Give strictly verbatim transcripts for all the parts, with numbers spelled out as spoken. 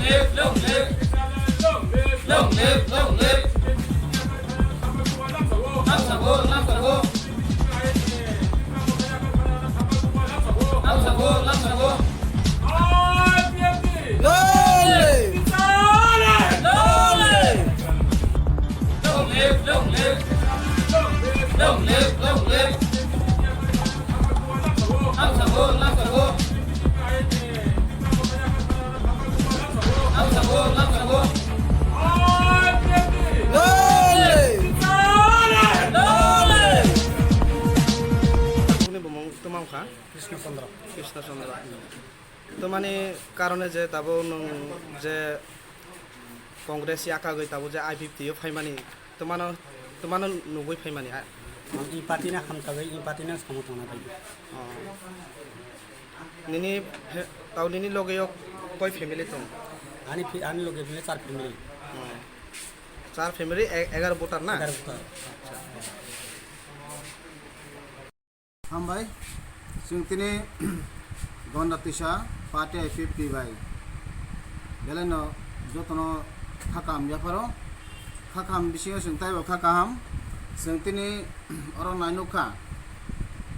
Long live! Long live! Long live! Lamsabo, lamsabo. Lamsabo, lamsabo. Long live! Long live! Long live! Long live! Long live! Lamsabo, lamsabo. Lamsabo, lamsabo. Long live! Long live! Bumung tongma wngkha? Krishna Chandra. Krishna Chandra. Tamani karone je tabuk nwng je Congress yakagwi tabuk je I P F T o phaimani, tamano, tamano nugwi phaimani, a? Ang i party no hamjagwi, i party no samung tangna bagwi. Oh. Nini phe-, tau nini loge o koi family tong? Ani phi-, ani loge bini char family. Oh. Char family, e-, egaroh voter na? Egaroh voter. Acha. Hambai, chwng tini Gonda Tisa party I P F T bai belai no jotono kha kaham yapharo, kha kaham bisingo chwng taibo kha kaham. Chwng tini oro nai nukha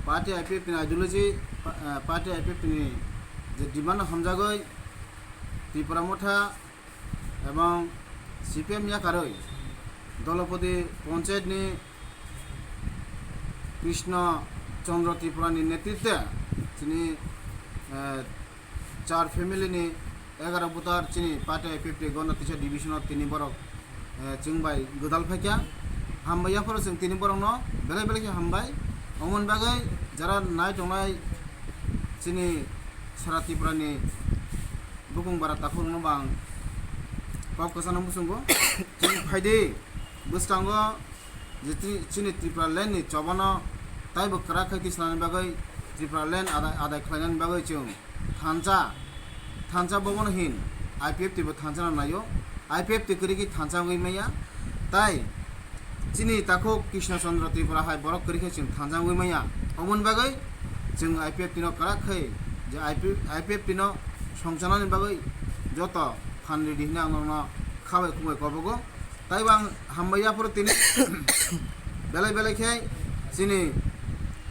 party I P F T ni ideology, pa-, eh, party I P F T ni je demand no hamjagwi Tipra Motha ebong C P M yakarwi Dolopodi Panchayat ni Krishna Chandra Tripura ni netritwe chini, eh, char family ni egaroh voter chini party I P F T Gonda Tisa division o tini borok, eh, chwng bai gwdal phaikha. Hambai yapharo chwng tini borok no belai belai khe hambai. Omoni bagwi jara nai tongnai chini sara Tripura ni bukung bara takhuk rokno bang kok kwchangno muchungo. Chini phaidi bwskango je tri-, chini Tripura land ni chobano taibo kwrak khai tisnani bagwi Tripura land adai, adai khlainani bagwi chwng thansa, thansa bobono hin I P F T bo thansa no naio, I P F T kwrwi khe thansa wngwi maya, tai chini takhuk Krishna Chandra Tripura hai borok kwrwi khe chwng thansa wngwi maya, oboni bagwi chwng I P F T no kwrak khai je I P, I P F T no songchanani bagwi joto phan ridi hwnwi ang norokno khabai khumbai kobogo. Taibo ang hambai yaphuru tini belai belai khe chini,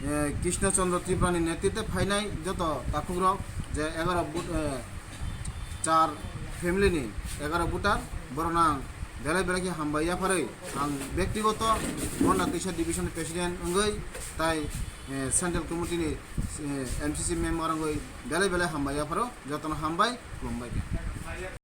eh, Krishna Chandra Tripura ni netritwe phainai joto takhukrok je egaroh but, eh, char family ni egaroh voter, borokno ang belai belai khe hambai yapharwi ang bektigoto Gonda Tisa division ni president wngwi tai, eh, central committee ni, eh, M C C member wngwi belai belai hambai yapharo, jotono hambai, khulumbai khe.